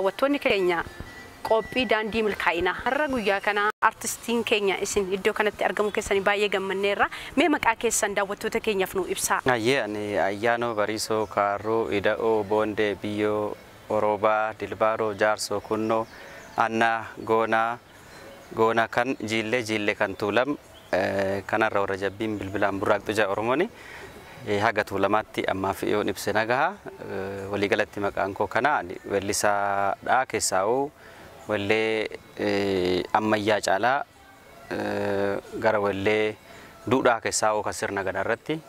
Daawwattoonni keenya qophii daandii milkaa'inaa har'a guyyaa kana artistiin keenya isin iddoo kanatti argamu keessanii baay'ee gammanneerra. Mee maqaa keessan daawwattoota keenyaaf nu ibsaa. Ayyee, ani Ayyaanoo Bariisoo Kaarroo Ida'oo Boondee Biyyoo Oroobaa Dilbaaroo Jaarsoo Kunnoo Annaa Goonaa Goonaa kan Jiillee Jiillee kan Tuulam kanarra warra jabbiin bilbilaan burraaqxu jaa Oromooni. Haga Tuulamaatti ammaaf yoon ibse nagaha. Waliigalatti maqaan koo kana weellisaadha, keessaa'uu wallee ammayyaa caalaa gara wallee duudhaa keessaa'uu kan sirna gadaa irratti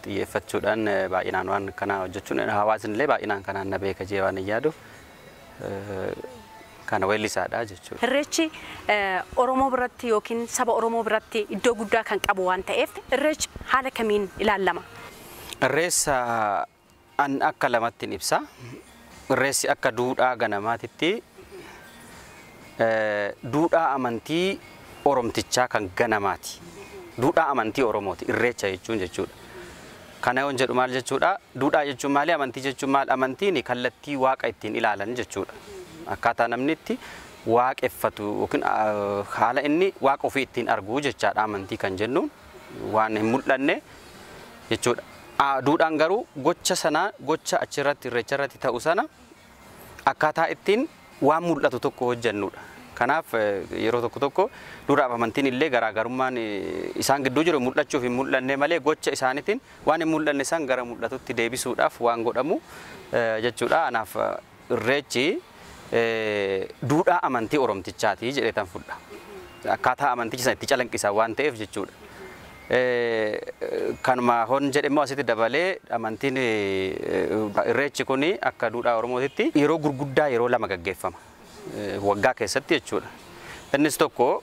xiyyeeffachuudhaan baay'inaan waan kana hojjechuun hawaasni illee baay'inaan kanaan na beeka jee waan hin yaaduuf kana weellisaadha jechuudha. Irreechi Oromoo biratti yookiin saba Oromoo biratti iddoo guddaa kan qabu waan ta'eef, irreechi haala kamiin ilaalama? Irreessa an akka lamattiin ibsa. Irreessi akka duudhaa ganamaatitti duudhaa amantii Oromtichaa kan ganamaati. Duudhaa amantii Oromooti irreecha jechuun jechuudha. Kana yoon jedhu maal jechuudha? Duudhaa jechuun maali? Amantii jechuun maal? Amantiin kallattii waaqa ittiin ilaalan jechuudha. Akkaataa namni itti waaqeffatu yookiin haala inni waaqa ofii ittiin argu jechaadha amantii kan jennuun, waan hin mul'anne jechuudha. Duudhaan garuu gocha sana, gocha achirratti irreecha irratti ta'u sana akkaataa ittiin waan mul'atu tokko hojjennudha. Kanaaf yeroo tokko tokko duudhaaf amantiin illee garaagarummaan isaan gidduu jiru mul'achuuf hin mul'anne malee, gocha isaaniitiin waan hin mul'anne isaan gara mul'atutti deebisuudhaaf waan godhamu jechuudha. Anaaf irreechi duudhaa amantii Oromtichaati jedhee tan fudha. Akkaataa amantichi sana itti calanqisan waan ta'eef jechuudha. Kanuma hon jedhe immoo asitti dabalee, amantiin irreechi kun akka duudhaa Oromootitti yeroo gurguddaa yeroo lama gaggeeffama. Waggaa keessatti jechuudha. Innis tokko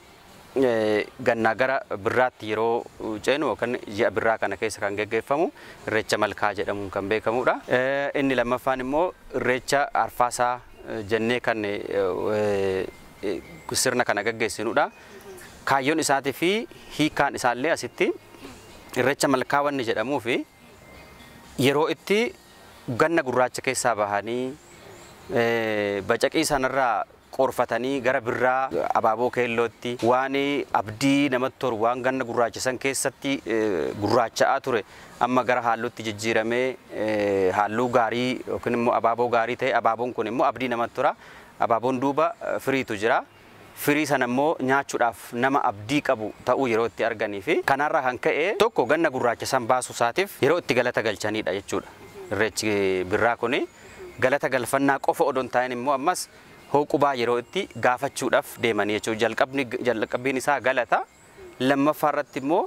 gannaa gara birraatti yeroo ceenu yookaan ji'a birraa kana keessa kan gaggeeffamu irreecha malkaa jedhamuun kan beekamudha. Inni lammaffaan immoo irreecha arfaasaa jennee kan sirna kana gaggeessinudha. Kaayyoon isaatii fi hiikaan isaallee asitti irreecha malkaa wanni jedhamuu fi yeroo itti ganna gurraacha keessaa bahanii bacaqii sanarraa qorfatanii gara birraa abaaboo keellootti, waan abdii namatti toru, waan ganna gurraacha san keessatti gurraacha'aa ture amma gara halluutti jijjiiramee halluu gaarii yookiin immoo abaaboo gaarii ta'e. Abaaboon kun immoo abdii namatti tora. Abaaboon duuba firiitu jira. Firii sana immoo nyaachuudhaaf nama abdii qabu ta'uu yeroo itti arganii fi kanarraa kan ka'e tokko ganna gurraacha san baasuu isaatiif yeroo itti galata galchanidha jechuudha. Irreechi birraa kuni galata galfannaa qofa odoo hin taa'in immoo ammas hooqubaa yeroo itti gaafachuudhaaf deemanii jechuudha. Jalqabni jalqabbiin isaa galata, lammaffaa irratti immoo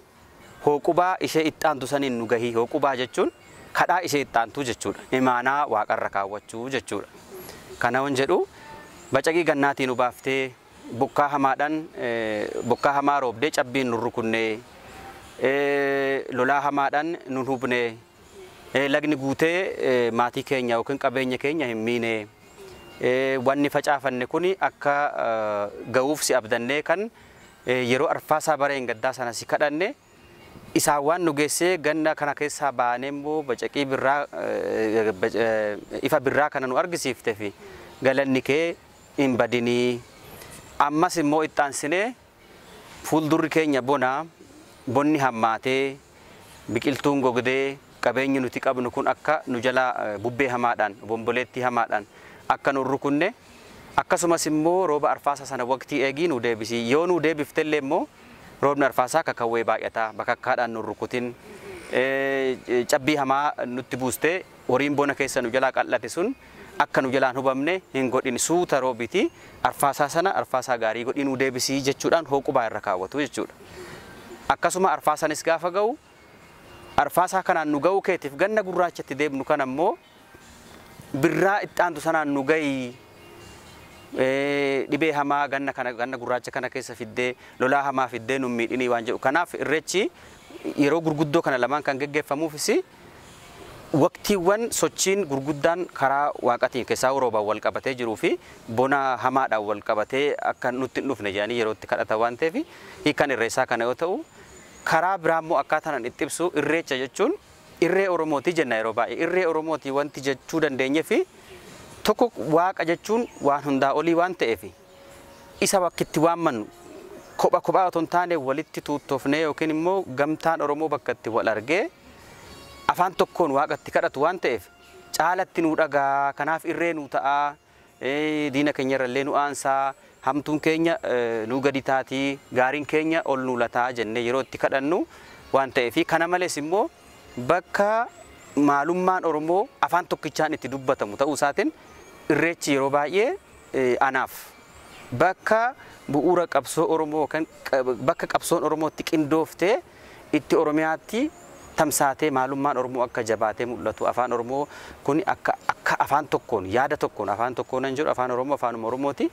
hooqubaa ishee ittaantu saniin nu gahii. Hooqubaa jechuun kadhaa ishee ittaantu jechuudha. Imaanaa waaqarra kaawwachuu jechuudha. Kana hon jedhu bacaqii gannaatiin nu baaftee, bokkaa hamaadhaan bokkaa hamaa roobdee cabbiin nu rukunnee, lolaa hamaadhaan nu hubnee, lagni guutee maatii keenya yookiin qabeenya keenya hin miine, wanni facaafanne kun akka ga'uuf si abdannee kan yeroo arfaasaa bareen gaddaa sana si kadhanne, isaan waan nu geessee ganna kana keessaa baanee immoo bacaqii birraa ifa birraa kana nu argisiifte fi galanni kee hin badinii. Ammas immoo ittaansinee fuuldurri keenya bonaa, bonni hammaatee biqiltuun gogdee qabeenyi nuti qabnu kun akka nu jalaa bubbee hamaadhaan bomboleettii hamaadhaan akka nu rukunne, akkasumas immoo rooba arfaasaa sana waqtii eegii nu deebisii, yoo nu deebiftellee immoo roobni arfaasaa kakawwee baay'ataa bakakkaadhaan nu rukutin, cabbii hamaa nutti buustee horiin bona keessa nu jalaa qal'ate sun akka nu jalaan hubamne hin godhin, suuta roobiti arfaasaa sana arfaasaa gaarii godhii nu deebisii jechuudhaan hooqubaa irra kaawwatu jechuudha. Akkasuma arfaasanis gaafa ga'u, arfaasaa kanaan nu ga'uu keetiif ganna gurraachatti deemnu kana immoo birraa ittaantu sanaan nu ga'ii, dhibee hamaa ganna kana ganna gurraacha kana keessa fiddee lolaa hamaa fiddee nu miidhinii waan jedhu. Kanaaf irreechi yeroo gurguddoo kana lamaan kan geggeeffamuufis waqtiiwwan sochiin gurguddaan karaa waaqatiin keessaa roobaan wal qabatee jiruu fi bona hamaadhaan wal qabatee akka nutti hin dhufne jedhanii yeroo itti kadhatan waan ta'eef hiikan irreessaa kana yoo ta'u, karaa biraa immoo akkaataan itti ibsu, irreecha jechuun irree Oromootii jenna yeroo baay'ee. Irree Oromootii wanti jechuu dandeenyee fi Tokko waaqa jechuun waan hundaa olii waan ta'eef isa bakki itti waammannu kopha kophaa otoo hin taane walitti tuuttoofnee yookiin immoo gamtaan Oromoo bakka itti wal argee afaan tokkoon waaqatti kadhatu waan ta'eef caalatti nuu dhagaa, kanaaf irree nuu ta'aa, diina keenya irrallee nu aansaa, hamtuun keenya nuu gadi taatii, gaariin keenya ol nuu lataa jennee yeroo itti kadhannu waan ta'eef kana malees immoo bakka maalummaan Oromoo afaan tokkichaan itti dubbatamu ta'uu isaatiin irreechi yeroo baay'ee anaaf bakka bu'uura qabsoo Oromoo kan bakka qabsoon Oromoo itti qindooftee itti Oromiyaatti tamsaatee maalummaan Oromoo akka jabaatee mul'atu afaan Oromoo kun akka akka afaan tokkoon yaada tokkoon afaan tokkoon nan jedhu afaan Oromoo afaanuma Oromooti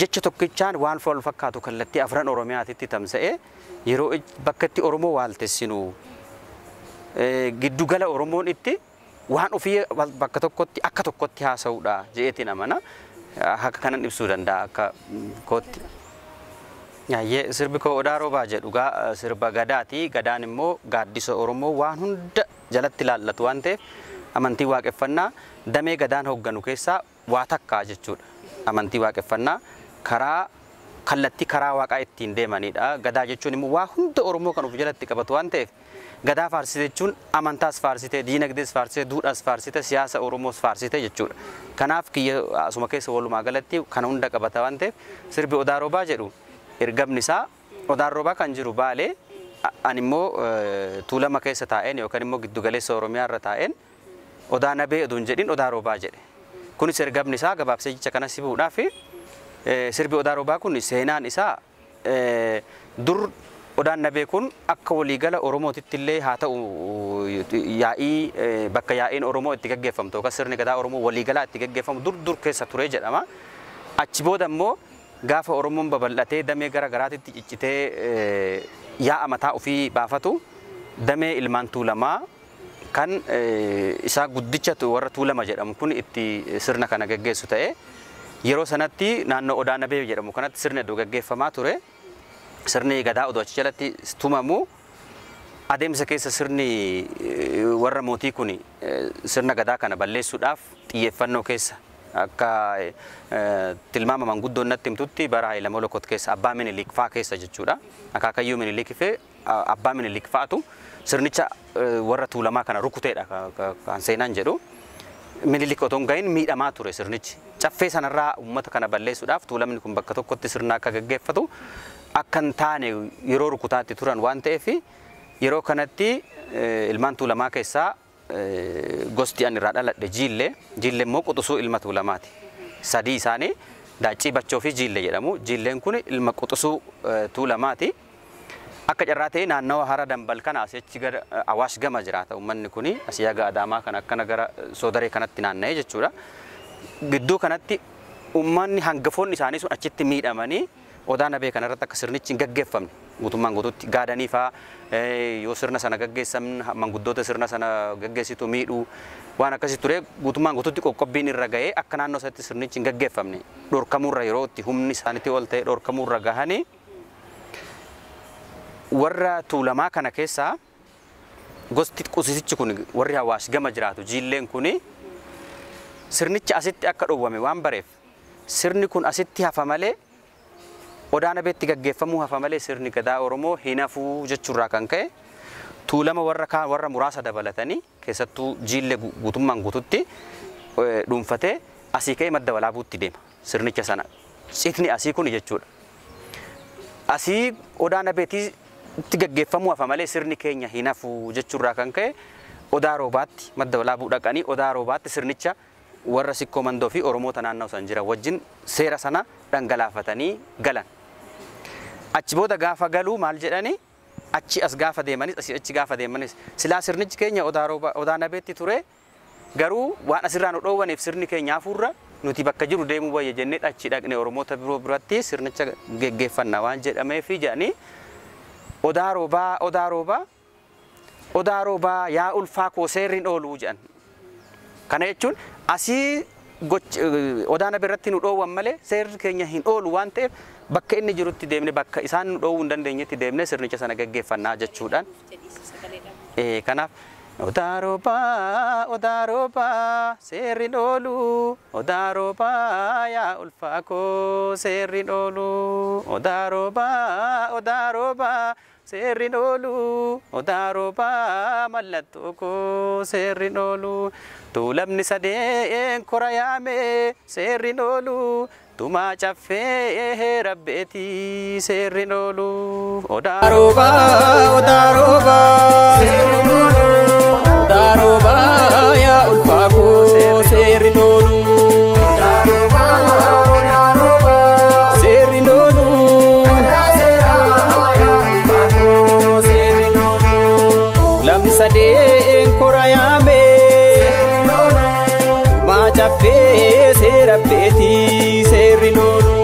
jecha tokkichaan waan wal fakkaatu kallattii afran Oromiyaatitti tamsa'ee yeroo bakka itti Oromoo waaltessinu giddugala Oromoon itti waan ofii bakka tokkotti akka tokkotti haasa'uudha je'eetiin amana. Akka kanan ibsuu danda'a akka kootti. Yaayyee sirbi koo Odaa Roobaa jedhu sirba Gadaati. Gadaan immoo gaaddisa Oromoo waan hunda jalatti ilaallatu waan ta'eef amantii waaqeffannaa damee Gadaan hoogganu keessaa waa takkaa jechuudha. Amantii waaqeffannaa karaa kallattii karaa waaqaa ittiin deemanidha. Gadaa jechuun immoo waa hunda Oromoo kan of jalatti qabatu waan ta'eef Gadaa faarsite jechuun amantaas faarsite, diinagdees faarsite, duudhaas faarsite, siyaasa Oromoos faarsite jechuudha. Kanaaf kiyya asuma keessa walumaa galatti kana hunda qabata waan ta'eef sirbi Odaa Roobaa jedhu ergamni isaa Odaa Roobaa kan jiru Baalee, ani immoo Tuulama keessa taa'een yookaan immoo giddugaleessa Oromiyaa irra taa'een Odaa Nabee oduu hin jedhin Odaa Roobaa jedhe. Kunis ergamni isaa gabaabsee jecha kana sibuudhaaf sirbi Odaa Roobaa kun seenaan isaa dur Odaan Nabee kun akka waliigala Oromootitti illee haa ta'u yaa'ii bakka yaa'iin Oromoo itti gaggeeffamtu yookaan sirni gadaa Oromoo waliigalaa itti gaggeeffamu dur dur keessa ture jedhama. Achi booda immoo gaafa Oromoon babal'atee damee gara garaatitti ciccitee yaa'a mataa ofii baafatu damee ilmaan Tuulamaa kan isaa guddicha warra Tuulama jedhamu kun itti sirna kana gaggeessu ta'e yeroo sanatti naannoo Odaa Nabee jedhamu kanatti sirni iddoo gaggeeffamaa ture. Sirni gadaa odoo achi jalatti tumamu adeemsa keessa sirni warra mootii kun sirna gadaa kana balleessuudhaaf xiyyeeffannoo keessa akka tilmaama manguddoon natti himtutti bara Haayila Molokot keessa abbaa Minilik fa'aa keessa jechuudha. Akaakayyuu Minilik fi abbaa Minilik fa'aatu sirnicha warra Tuulamaa kana rukuteedha kan seenaan jedhu. Minilik otoo hin gahin miidhamaa ture sirnichi. Caffee sanarraa uummata kana balleessuudhaaf Tuulamni kun bakka tokkotti sirna akka gaggeeffatu akka hin taane yeroo rukutaatti turan waan ta'eef yeroo kanatti ilmaan Tuulamaa keessaa gosti ani irraa dhaladhe Jiillee, Jiillee immoo quxisuu ilma Tuulamaati. Sadii isaanii Daaccii, Bachoo fi Jiillee jedhamu. Jiilleen kun ilma quxisuu Tuulamaati. Akka carraa ta'e naannawa hara Dambal kana asii achi gara Awaash gama jiraata uummanni kuni asii haga Adaamaa kan akkana gara Soodaree kanatti naanna'ee jechuudha. Gidduu kanatti uummanni hangafoonni isaanii sun achitti miidhamanii Odaa Nabee kanarratti akka sirnichi hin gaggeeffamne guutummaan guutuutti gaadanii fa'aa yoo sirna sana gaggeessan manguddoota sirna sana gaggeessitu miidhuu waan akkasii ture guutummaan guutuutti qoqqobbiin irra ga'ee akka naannoo isaatti sirnichi hin gaggeeffamne dhorkamuurra yeroo itti humni isaaniitti ol ta'e dhorkamuurra gahanii warra Tuulamaa kana keessaa gosti qusisichi kun warri Hawaash gama jiraatu Jiilleen kun sirnichi asitti akka dhowwame waan bareef sirni kun asitti hafa malee Odaa Nabeetti gaggeeffamuu hafa malee sirni gadaa Oromoo hin hafuu jechuurraa kan ka'e Tuulama warra kaan warra muraasa dabalatanii keessattuu Jiillee guutummaan guututti dhuunfatee asii ka'ee Madda Walaabuutti deema sirnicha sana citni asii kun jechuudha. Asii Odaa Nabeetti gaggeeffamuu hafa malee sirni keenya hin hafuu jechuurraa kan ka'e Odaa Roobaatti Madda Walaabuu dhaqanii Odaa Roobaatti sirnicha warra Sikkoo Mandoo fi Oromoota naannoo san jiran wajjin seera sana dhangalaafatanii galan. Achi booda gaafa galuu maal jedhanii achi as gaafa deemanis asii achi gaafa deemanis silaa sirnichi keenya Odaa Rooba Odaa Nabeetti ture garuu waan asirraa nu dhoowwaniif sirni keenya hafuurra nuti bakka jiru deemuu wayya jennee achi dhaqne Oromoota biroo biratti sirnicha geggeeffanna waan jedhameefi jedhanii Odaa Roobaa Odaa Roobaa Odaa Roobaa yaa ulfaa koo seerri hin ooluu jedhan. Kana jechuun asii Odaa Nabee irratti nu dhoowwan malee seerri keenya hin oolu waan ta'eef bakka inni jirutti deemne bakka isaan nu dhoowwuu hin dandeenyetti deemne sirnicha sana gaggeeffannaa jechuudhaan. Kanaaf Odaa roobaa, odaa roobaa, seerri oolu. Odaa roobaa yaa ulfaa koo seerri oolu. Odaa roobaa, odaa roobaa, seerri oolu. Odaa roobaa mallattoo koo seerri oolu. Tuulamni sadeen kora yaame seerri oolu. Tumaa caffee rabbeeti seerri oolu. Odaa roobaa, odaa roobaa, seerri oolu. Odaa roobaa yaa ulfaa koo seerri oolu. Odaa roobaa, odaa roobaa, seerri oolu. Odaa seeraa yaa ulfaa koo seerri oolu. Tuulamni sadeen kora yaame seerri oolu. Tumaa caffee seera beeti seerri oolu.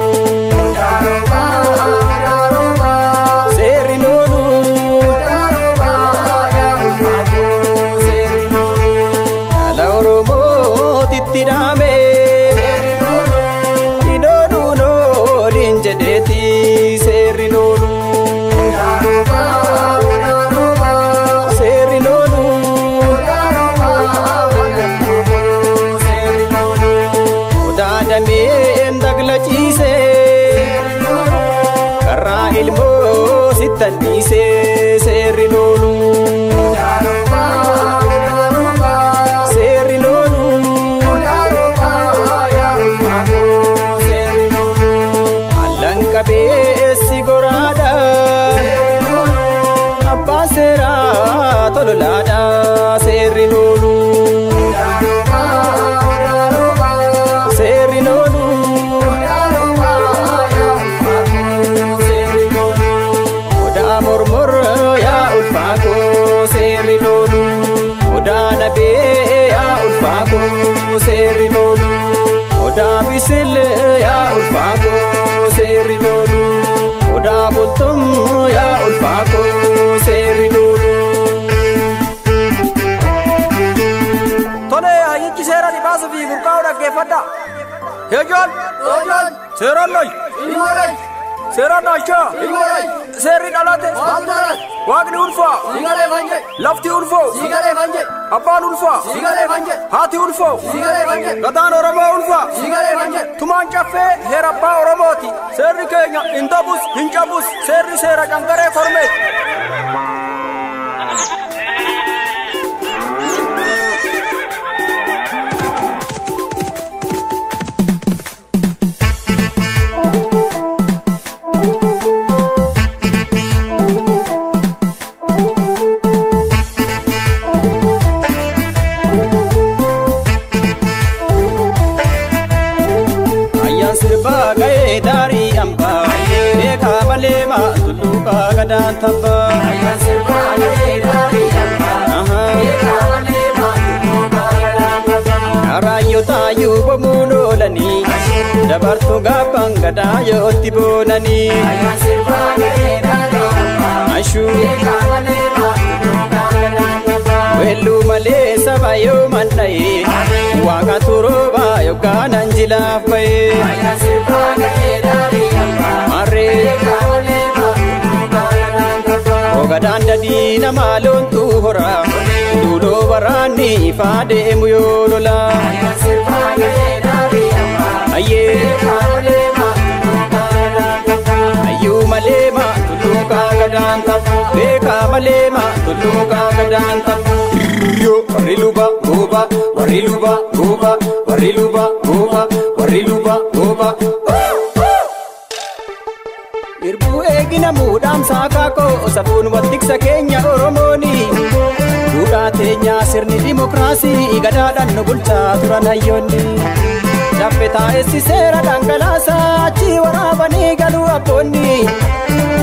Odaa roobaa, odaa roobaa, seerri oolu. Odaa roobaa yaa ulfaa koo seerri oolu. Dhala Oromootitti dhaame seerri oolu. Inooluun ooliin jedheeti seerri oolu. Odaa roobaa, odaa roobaa, seerri oolu. Odaa roobaa mallattoo koo seerri oolu. Odaa dameen dagla ciisee karraa ilmoo sittan dhiisee seerri oolu. Odaa roobaa, odaa roobaa, seerri oolu. Odaa roobaa yaa ulfaa koo seerri oolu. Allan qabeessi goraadha seerri oolu. Abbaan seeraa tololaadha seerri oolu. Odaa roobaa, odaa roobaa, seerri oolu. Odaa roobaa yaa ulfaa koo seerri oolu. Odaa mormor yaa ulfaa koo seerri oolu. Odaa nabee yaa ulfaa koo seerri oolu. Odaa bisil yaa ulfaa koo seerri oolu. Odaa bultum yaa ulfaa koo seerri oolu. Tole hayyichi seera dhibaasuu fi burqaa'uu dhaggeeffadha. Heejoon! Seeraan loy! Seeraan naalchaa! Seerri dhalate! Waaqni ulfaa! Lafti ulfoo! Abbaan ulfaa! Haati ulfoo! Gadaan Oromoo ulfaa! Tumaan caffee heera abbaa Oromooti. Seerri keenya hin dabus hin cabus. Seerri seera canqaree kormeeti. Ayyaan sirbaa ga'ee daarii hambaa beekaa malee maaltu duukaa gadaan tabbaa. Ayyaan sirbaa ga'ee daarii hambaa beekaa malee maaltu duukaa gadaan tabbaa. Karaayyoo taayyuu bomuun oolanii dabartuu gaaffan gadaa yootti boonanii. Ayyaan sirbaa ga'ee daarii hambaa beekaa malee maaltu duukaa gadaan tabbaa. Weelluu malee saba yoo mandha'e waaqa turoobaa yookaan anjilaaf ba'e. Marree ogadaan dadii namaa loontu hora duuloo waraanni ifaa deemu yoo lola. Ayyee ayyuu malee maaltu duukaa gadaan tapha beekaa malee maaltu duukaa gadaan tapha. Warri luba gooba warri luba gooba warri luba gooba warri luba gooba. Irbuu eegina muudhaamsaa kaakoo safuun wattiksa keenya Oromooni. Duudhaa teenyaa sirni dimokiraasii gadaadhaan nu bulchaa turan hayyoonni. Chaappee taa'essi seera dhangalaasaa achi waraabanii galuu abboonni.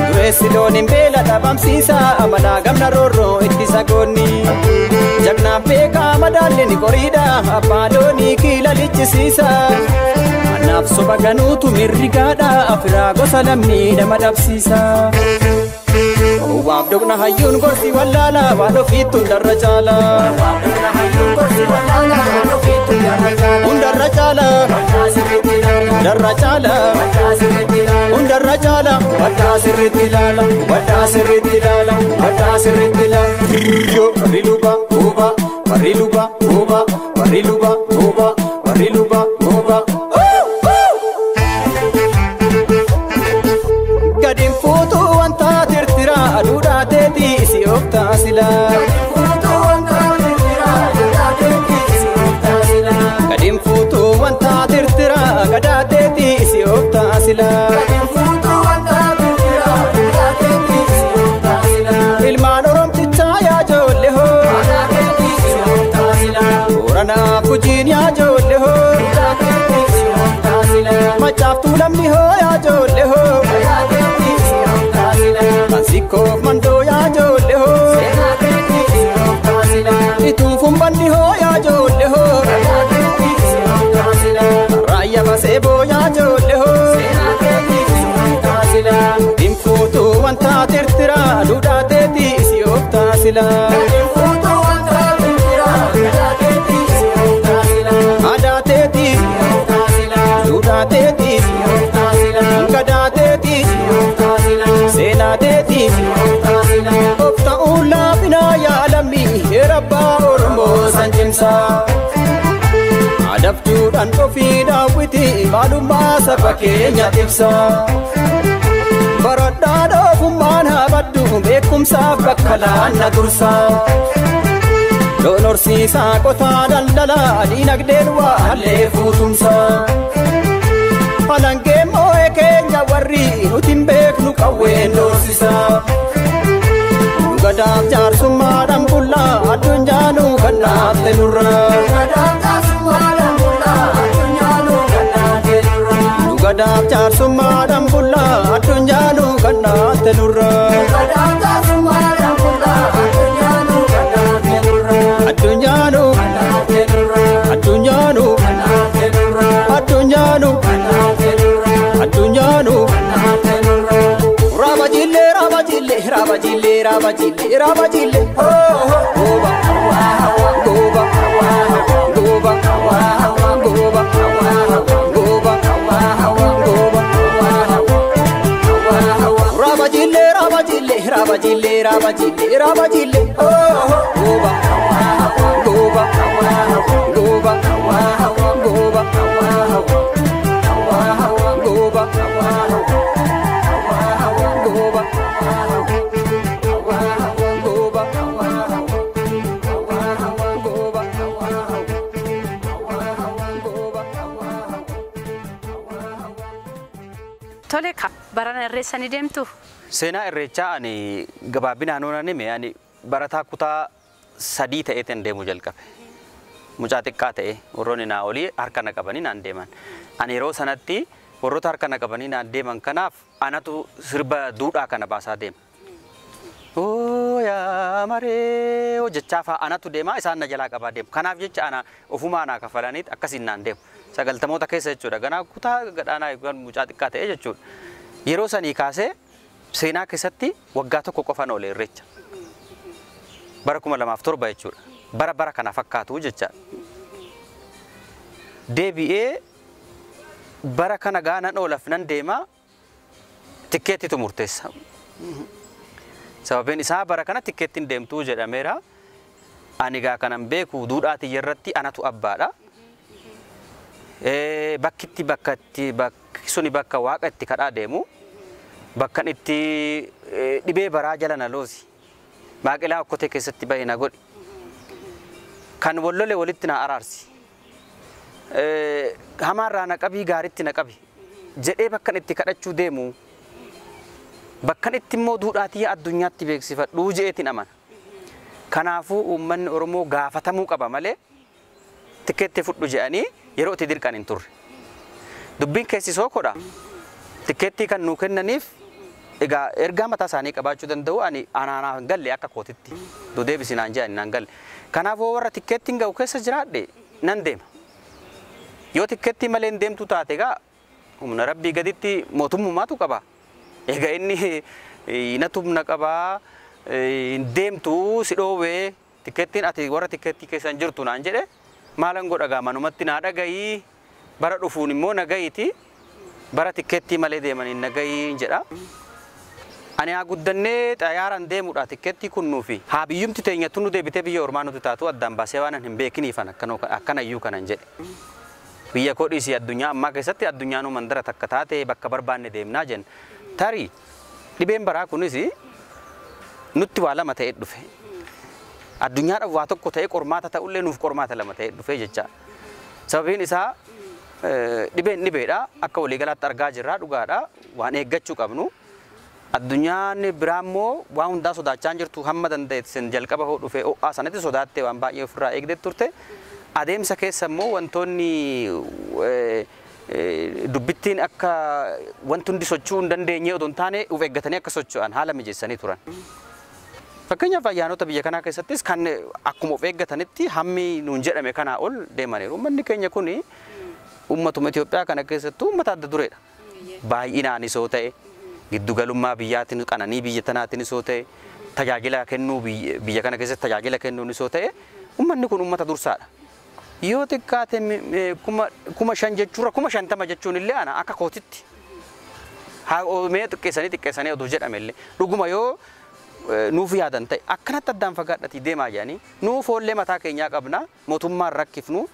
Dureessi loon hin beela dhabamsiisa amalaa gamna roorroo ittisa goonni. Jagnaaf beekaa madaalli ni qoriidha abbaa loonii kiila lichisiisa. Anaaf soba ganuutu mirrigaadha afiraa gosa lammii nama dhabsiisa. Waaf dhugna hayyuun gorsi wallaala waan ofiitti hundarra caala. Hundarra caala. Hundarra caala. Hundarra caala. Waddaa sirriitti ilaala. Waddaa sirriitti ilaala. Waddaa sirriitti ilaala. Warri luba gooba warri luba gooba warri luba gooba warri luba gooba. Gadiin fuutuu wanta tirtira aduudhaa teetii si ooftaa sila. Gadiin fuutuu wanta tirtira gadaa teetii si ooftaa sila. Ilmaan Oromtichaa yaa ijoollee hoo. Booranaaf Gujiin yaa ijoollee hoo. Macaaftuu lamni hoo yaa ijoollee hoo. Kansiikoof mandoo yaa ijoollee hoo. Ituun fumbanni hoo yaa ijoollee hoo. Raayyaa baseeboo yaa ijoollee hoo. Gadiin fuutuu wanta tirtira duudhaa teetii si ooftaa sila. Aadaa teetii duudhaa teetii gadaa teetii seenaa teetii of ta'uun laafinaa yaalamii heera abbaa Oromoo san cimsaa. Adabduudhaan ofii daawwiti maalummaa saba keenya ibsa. Baradhaan ogummaan haa baddu beekumsaaf bakka laanna dursa. Loon horsiisaa qotaa daldalaa diinagdeen waa hallee fuutumsa. Alangee moo'ee keenya warri nuti hin beeknu qawween doorsisa. Nu gadaaf jaarsummaadhaan bullaa addunyaa nu kannaafte nurra. Nu gadaaf jaarsummaadhaan bullaa addunyaa nu kannaafte nurra. Addunyaa nu addunyaa nu addunyaa nu addunyaa nu. Raabajillee raabajillee raabajillee raabajillee raabajillee gooba gooba gooba gooba gooba gooba. Raabajillee raabajillee raabajillee raabajillee raabajillee gooba gooba gooba gooba gooba gooba gooba gooba gooba. Tole barana irreessa ni deemtu? Seenaa irreechaa ani gabaabinaan oolan hime ani barataa kutaa 3 ta'eetiin deemuu jalqabe. Mucaa xiqqaa ta'e warroonni naa olii harka na qabanii naan deeman. Ani yeroo sanatti warroota harka na qabanii naan deeman kanaaf anatu sirba duudhaa kana baasaa deema. Oo yaa maree hojjechaa fa'a anatu deema isaan na jalaa qabaa deemu. Kanaaf jecha ana ofumaa naa kafalaniit akkasiin naan deemu. 90moota keessa jechuudha. Ganaa kutaa gadhaanaa yookaan mucaa xiqqaa ta'e jechuudha. Yeroo sanii kaasee seenaa keessatti waggaa tokko qofan oole irreecha. Bara 2007 jechuudha. Bara bara kana fakkaatu jecha. Deebi'ee bara kana gaanan oolaf nan deema tikkeettitu murteessa. Sababiin isaa bara kana tikkeettiin deemtuu jedhameera. Ani gaa kanan beeku duudhaa tiyya irratti anatu abbaadha. Bakkitti bakkatti bakki suni bakka waaqa itti kadhaa deemu bakkan itti dhibee baraa jala na loosi. Baaqelaa okkotee keessatti bahee na godhi. Kan wallole walitti na araarsi. Hamaarraa na qabii gaaritti na qabi jedhee bakkan itti kadhachuu deemu bakkan itti immoo duudhaa tiyya addunyaatti beeksifadhuu je'eetiin amana. Kanaafuu uummanni Oromoo gaafatamuu qaba malee tikkeetti fudhu jedhanii yeroo itti dirqan hin turre. Dubbiin keessisoo kodha. Tikkeettii kan nuu kennaniif egaa ergaa mataa isaanii qabaachuu danda'u ani anaanaa hin galle akka kootitti. Deebisi naan jedhani naan galle. Kanaafuu warra tikkeettiin ga'u keessa jiraadhe nan deema. Yoo tikkeettii malee hin deemtu taate egaa humna rabbii gaditti mootummaatu qaba. Egaa inni natu humna qabaa hin deemtu si dhoowwee tikkeettiin ati warra tikkeettii keessa hin jirtu naan jedhe maalan godha gaa manumatti naa dhagayii bara dhufuun immoo nagayiiti bara tikkeettii malee deemaniin nagayii jedha. Ani haa guddannee xayyaaraan deemuudha tikkeettii kunnuufi haa biyyumti teenyattu nu deebitee biyya ormaa nuti taatu addaan baasee waan hin beekiniifan akkanayyuu kanan jedhe. Biyya koo dhiisii addunyaa ammaa keessatti addunyaanuu mandara takka taate bakka barbaanne deemnaa jenna. Tarii dhibeen baraa kunis nutti waa lama ta'ee dhufe. Addunyaadhaaf waa tokko ta'ee qormaata ta'ullee nuuf qormaata lama ta'ee dhufe jecha. Sababiin isaa dhibeen dhibeedha akka waliigalaatti argaa jirra dhugaadha waan eeggachuu qabnu. Addunyaan biraa immoo waan hundaa sodaachaa hin jirtu hamma danda'e jalqaba hoo dhufe ho'aa sanatti sodaattee waan baay'ee ofirraa eegdee turte. Adeemsa keessa immoo wantoonni dubbittiin akka wanti hundi socho'uu hin dandeenye odoo hin taane of eeggatanii akka socho'an haala mijeessanii turan. Fakkeenyaaf ayyaanota biyya kanaa keessattis kan akkuma of eeggatanitti hammi nuun jedhame kanaa ol deemaniiru. Uummanni keenya kuni uummatuma Itoophiyaa kana keessattuu uummata adda dureedha. Baay'inaanis yoo ta'e giddugalummaa biyyaatiin qananii biyya tanaatiinis yoo ta'e tajaajila kennuu biyya kana keessatti tajaajila kennuunis yoo ta'e uummanni kun uummata dursaadha. Yoo xiqqaate 5,000 jechuurra 50,000 jechuun illee ana akka kootitti mee xiqqeessanii xiqqeessanii oduu jedhame illee dhuguma yoo nuuf yaadan ta'e akkanatti addaan fagaadhatii deemaa jedhanii nuuf foollee mataa keenyaa qabna mootummaan rakkifnu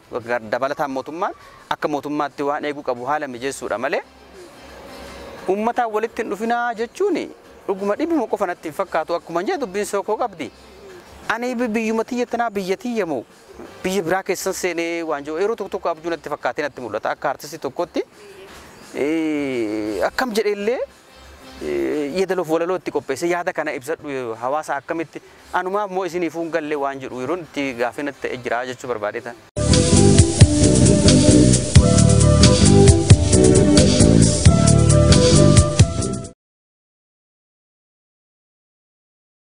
dabalataan mootummaan akka mootummaatti waan eeguu qabu haala mijeessuudha malee uummataan walitti hin dhufinaa jechuun dhuguma dhibuma qofa natti hin fakkaatu akkuma jedhu dubbiin sookoo qabdi. Ani biyyuma tiyya tanaa biyya tiyya moo biyya biraa keessan seenee waan jiru yeroo tokko tokko abjuu natti fakkaatee natti mul'ata akka artistii tokkotti akkam jedhe illee yeedaloof walaloo itti qopheesse yaada kana ibsadhu hawaasa akkamitti anumaaf moo isiniif hin galle waan jedhu yeroo itti gaafii natti ta'e jira jechuu barbaadee.